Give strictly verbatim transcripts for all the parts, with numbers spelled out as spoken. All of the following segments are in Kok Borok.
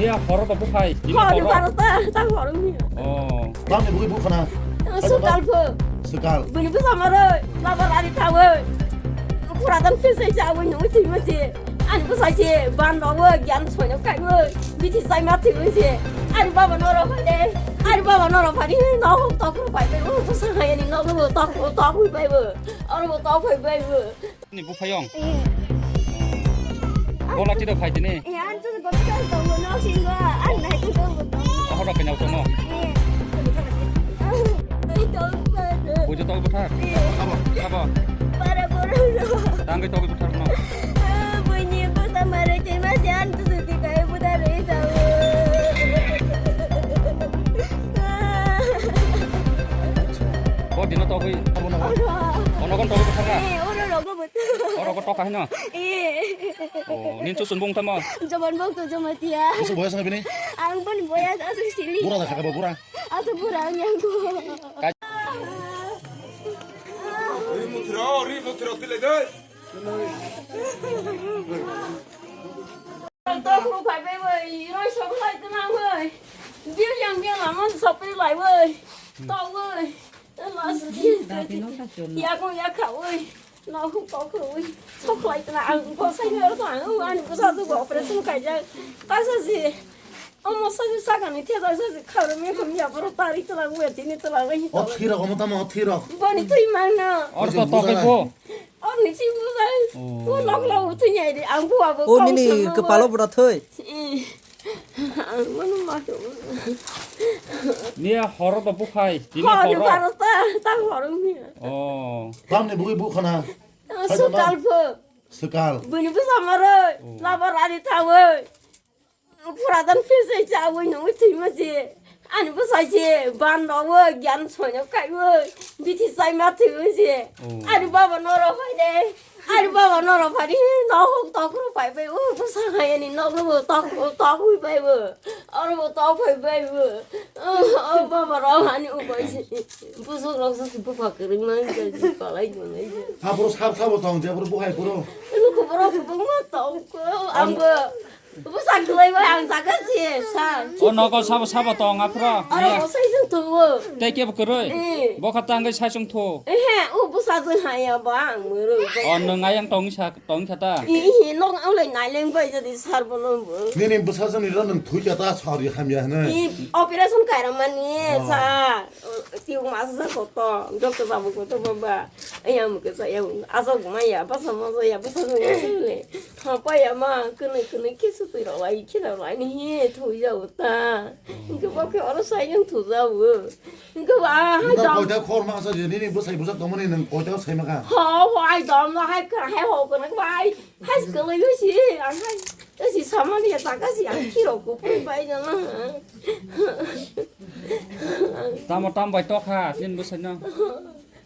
Ya, horo to bukhai. Ini horo. Horo ta, ta horo ni. Oh. Tamni bugui bukhana. Sukal pho. Sukal. Bini bwsa maro, laba rani thawi. Khuradan phese jawi nungwi thwi mase. Ani bwsa se, ban bawi, gyan soino kaiwi. Bithi sai ma thwi mase. Ani baba noro phai de. Ani baba noro phai de. No hok tok phai de. Bwsa hai ani no tok tok phai de. Aro tok phai de. Ni buphayong. Eh. Bola tiro phai tini. Eh, ang tu gopita tongo, no singo, ang nai tu tongo. Ahora kena utomo. Eh. Bujo tol buthar. Eh. Abo, abo. Para boro lo. Tangge tol buthar no. Ah, bunyi bu samare tema sian tu suti kai buda rei tau. Bo dino togwi. Oro. Ono kon togwi buthar na. Eh, oro rogo buthar. Oro ko toka hino. Eh. Oh, nin chu sun bung tamo. Jaman bung tu jamatia. Busu boya sa bini. Ang pun boya sa su sili. Bura da kaka bura. Asa bura ang yang ko. Ri muthro, ri muthro tile dai. Tokru phai bai bai, roi sok lai tana bai. Bil yang bil lamon sopri lai bai. Tok bai. Las bil. Yakung yakha bai. No hu tokru bai. Sok lai tana ang ko sai ro ta ang ani ko sa ko operation kai ja. Kasa si. Omo sa si sa kani the sa si kharo me khum ya boro tari tala bai tini tala bai. O thiro omo tamo o thiro. Boni tui mangna. Or to tokwi bo. Ani si bujai. Oh. O nok lo uthi nyai de ang bua bo. O nini kepalo bura thoi. Eh. Ang manu ma to. Ni horo to bukhai, tini horo. Horo ta, ta horo ni. Oh. Tamni bugui bukhana. Sukal pho. Sukal. Bini bwsa maro, oh, laba rani thawi. Khuradan phese jawi nungwi thwi mase. Ani bwsai se ban bawi gyan soino kaiwi bithi sai ma thwi se. Oh. Ani baba noro phai de. Ani baba noro phai de. No hok tokru phai bai. O bwsa hai ani nokro bo tok tok hui bai bo. Oro bo tok phai bai bo. O baba ro ani ubai se. Busuk rok sa si bupha kwrwng mang ja ji palai nung ai ja. Abro sab sabo tong je abro buhai bro. Luku bro kubung ma tong ko. Ang bo. Bwsa kwlai bai ang jaga si sa. O nogo sabo sabo tong aphro. Aro bo sai jeng tu. Tei kebo kwrwi. Eh. Bo kha tangwi sai sung thu. Eh he, o bwsa jeng haya ba ang muru. O nwng ayang tong sa tong kha ta. Eh he, nok ang lai nai leng bai jadi sar bo no bo. Nini bwsa jeng ni ro nwng thui kha ta sari hamya hne. Eh, operation kaira mani sa. Tiyo masa sa koto, doctor babu koto baba. Ayam kesa ayam asa gumaya basa masa ya basa jeng sele. Hapaya ma kene kene kisu tui rawai kira rawai ni he thui jau ta. Inke ba ke oro sai yang thu jau. Inke ba hai dam. Koita khor ma sa je nini bwsai bwsa tongmani nang koita sai ma kha. Ho ho hai dam la hai kha hai ho kene ba hai hai kele yo si ang hai. Yo si samani ya ta ka si ang kiro ko pun bai jana. Tamo tam bai tokha nini bwsai no.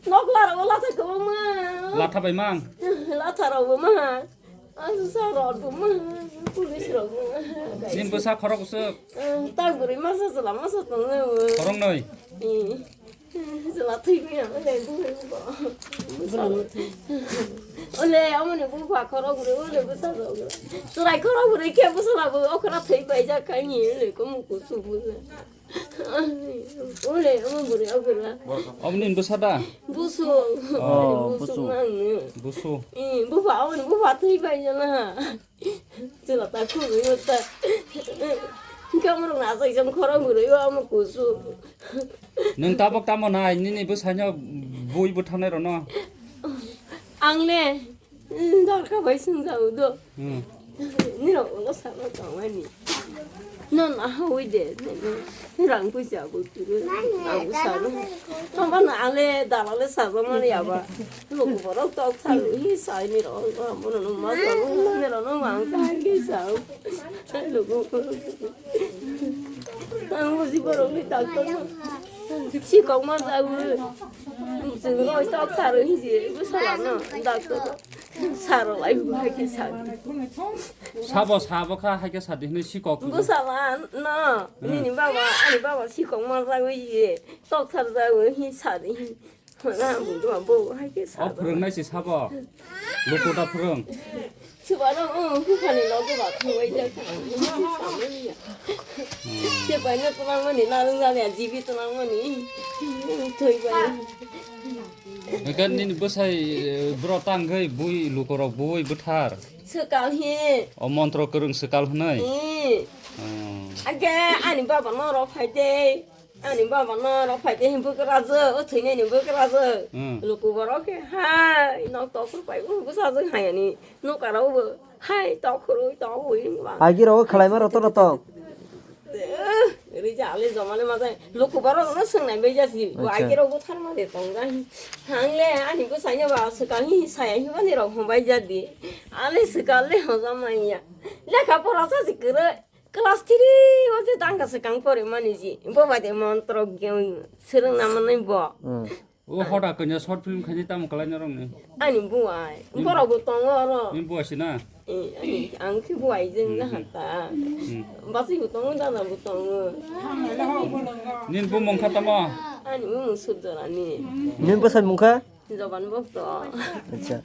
Nok lara wala ta ko ma. Latha bai mang. Latha ro ma. Asa sa rok bo ma, police rok ma. Nini bwsa khorok usuk. Eh, ta bwrwi masa chwla masa tongnai bo. Khorok noi. Eh, chwla thwi maya ma nai bo bo. Ole, amoni bupha khorok bwrwi, ole bwsa rok. Chwrai khorok bwrwi khe bwsa rok bo okra thwi bai jak kha ni, ole komo kusu bwsa. Ule, omo bwrwi, o bwrwi. Omo nini bwsa da? Busu. Oh, busu. Busu mang nw. Busu. Eh, bupha, omo bupha thwi pai jana. Chwla ta khurwi ta. Kamrok na sai jang khorang bwrwi, omo kusu. Nwng tabok tamo nai, nini bwsaino bui bwthanai rono? Ang le. Dorkha bai swngjao do. Hmm. Nirok ulo salo tongmani. Non ahawi de. Nirang puisa bo turu. Ang salo. Tongba na ale dalale salo mani aba. Luku borok tok salo hi sai nirok. Bono no ma salo. Nirok no ma ang kai ke sao. Luku. Ang buji borok ni doctor no. Sikok ma jawi. Jeng roi tok salo hi je. Bu salo no doctor. Saro lai bu hai khe sa. Sabo sabo kha hai khe sa di hwnwi sikok. Bwsala no, hmm, nini baba, ani baba sikok ma jagwi ye, tok sar jagwi hi sa di hi. Hwnna ang budu bo hai khe sa. O phwrwngnai si sabo. Luku da phwrwng. Subano, oh, buphani logo ba thangbai jak. Samani ya. Te bai na tunang mani, na rung jani, jibi tunang mani. Thoi bai. Ekan nini bwsai, eh, bro tangwi bui lukorok bui bwthar. Swkal hi. O montro kwrwng swkal hwnwi. Hi. Hmm. Age ani baba norok phai de. Ani baba norok phai de hin bwkrajwk, o thwinaini bwkrajwk. Hmm. Luku borok khe hai nok tokhor pai u bwsajwk hai ani nokara ubo hai tokhorwi tongwi ba. Agi rogo khwlaima roto roto. Eh, rija ale jomale majai. Luku borok no swngnai bai jasi. Acha. Agi rogo tharma de tong jai. Hangle ani bwsai no ba swkang hi saya hi mani rok hwn bai jadi. Ale swkang le hojam manya. Lekha pora sa si kwrwi. Class three o je tangka swkang pore mani ji. Bo bai de montro ge swrwng na manai bo. Hmm. O hoda kanya short film khaini tamo kalai norok ni. Ani buai. Borok bo tongo oro. Ni buai sina. Eh, ani ang khe buai jeng jaha ta. Hmm. Basi bo tongo, dada bo tongo. Nin bumung kha tamo? Ani bumung Sujorani. Nin bwsai mung kha? Joban bokto. Acha.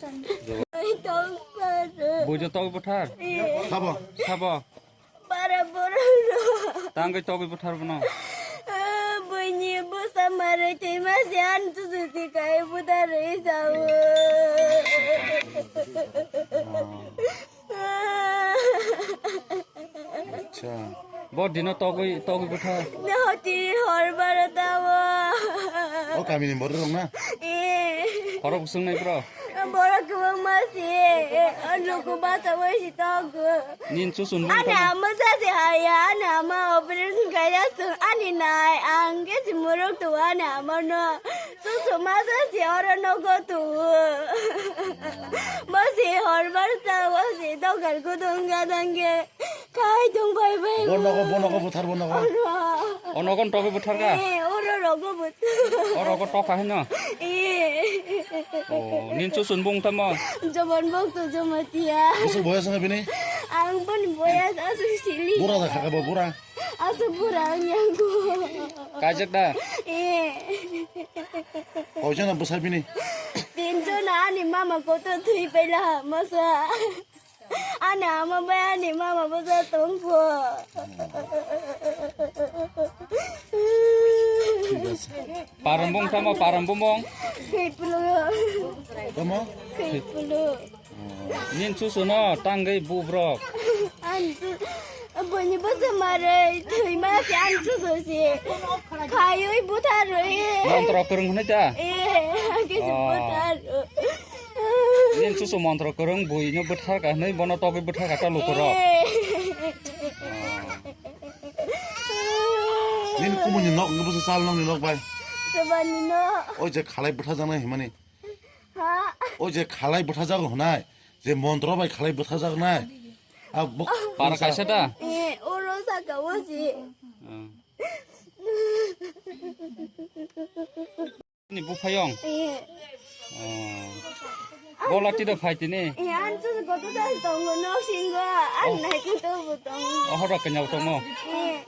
Ai tong pare. Bujo tong bwthar. Eh. Sabo. Sabo. Para borok rok. Tangwi togwi bwthar bono. Ah, buini bwsa marai twi ma se an tu suti kai bwthar rwi sao. Acha. Bo dino togwi, togwi bwthar. Hoti hor baro tamo. O kamini borok rok na? Eh. Khorok swng nai bro. Borok kwbangma se, o luku basa bai si tongo. Nin chuchun bung tamo. Ani ama sa se haya, ani ama operation khaina sung, ani nai, ang khe si muruk tu ani ama no. Chuchun ma sa se oro nogo tu. Bo si hor bar sa, bo si dogar kudung gadang ge. Kai tong bai bai. Bo nogo, bo nogo buthar bo nogo. Oro. O nogo togwi buthar ka? Eh, oro rogo buthar. O rogo tokha hino? Eh. O, nin chuchun bung tamo? Joban bok to jomatia. Bwswk boyas wngkha bini? Ang boni boyas aswk sili. Bura da khaka bo bura. Aswk bura ang yang ko. Kaijak da? Eh. Koijana bwsa bini? Tinjona ani mama koto thui paila masa. Ani ama bai ani mama bwsa tongkho. Parambung tamo parambung. Khiplu. Tamo? Khiplu. Nin chuchuno tangwi bubrok. Ani boni bwsa marai thwima se ani chuchu se. Khaiwi butharwi. Montro kwrwng hwnwi ta? Eh, kisi buthar. Nin chuchu montro kwrwng bui no bwthar ka hwnwi bono togwi bwthar ka ta lukurok. Eh. Nin kumuni nok wngkha bwsa chal nokni nok bai. Sebani no. Oi je khalai bwthajaknai hwnmani. Ha? Oi je khalai bwthajago hwnai. Je montro bai khalai bwthajaknai. A buk para kaisa ta? Eh, oro saka o si. Hmm. Ni buphayong? Eh. Oh. Bola tida phai tini? Eh, an chu goto sa tongo nok singo, an nai kuto bo tongo. Oh, horo kanya tongo. Eh.